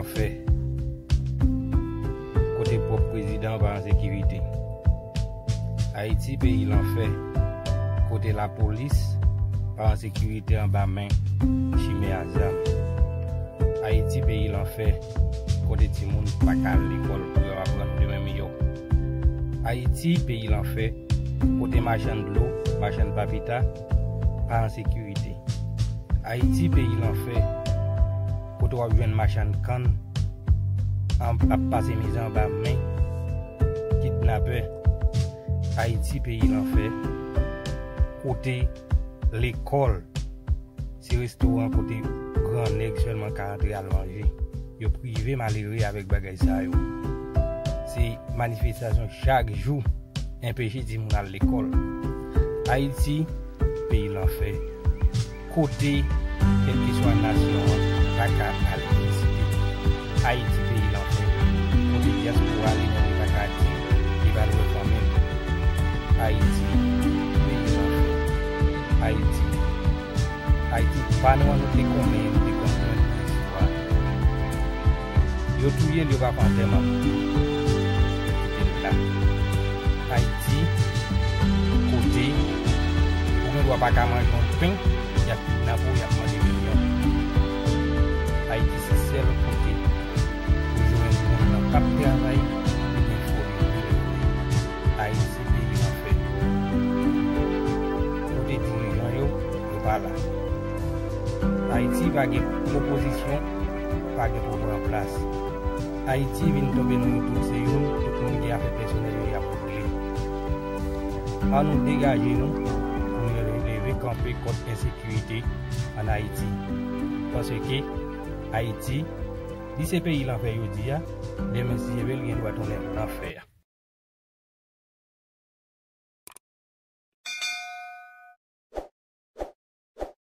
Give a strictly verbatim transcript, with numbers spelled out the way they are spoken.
Fè. Kote pwòp prezidan an pa an sekirite. Ayiti, peyi lanfè. Kote lapolis pa an sekirite anba men chimè a zam. Ayiti, peyi lanfè. Kote timoun pa ka al lekòl pou yo aprann yon demen miyò. Ayiti, peyi lanfè. Kote machann dlo, machann papita pa an sekirite. Ayiti, peyi lanfè. Kote w ap jwenn machann kann an, ap pase mizè anba men kidnapè. Ayiti, peyi lanfè. Kote lekòl se restoran kote gran nèg sèlman ka antre al manje. Yo prive malere avèk bagay sa yo. Se manifestasyon chak jou, enpeche timoun al lekòl. Ayiti, peyi lanfè. Kote, kèlkeswa nasyon an, pa ka al vizite. Ayiti, peyi lanfè. Kote dyaspora li menm li pa ka di li pa lwen fanmi l. Ayiti, peyi lanfè. Ayiti. Ayiti pa nou an nou te konnen, nou te konprann nan istwa. Yo touye l, yo pa fè antèman. Yo kite l la. Ayiti, kote ou gen dwa pa ka manje yon pen, y ap kidnape w, y ap mande milyon. Ayiti se sèl kote ou jwenn moun nan p ap travay, li gen foli, li gen foli. Ayiti se peyi lanfè. Kote dirijan yo, yo pa la. Ayiti pa gen opozisyon, pa gen pouvwa an plas. Ayiti vin tonbe nan yon tout se youn, tout moun gen afè pèsonèl yo y ap regle. Ann nou degaje nou pou nou leve kanpe kont ensekirite ann Ayiti. Paske Ayiti, li se peyi lanfè yo di a, demen si Dye vle l gen dwa tounen lanfè a.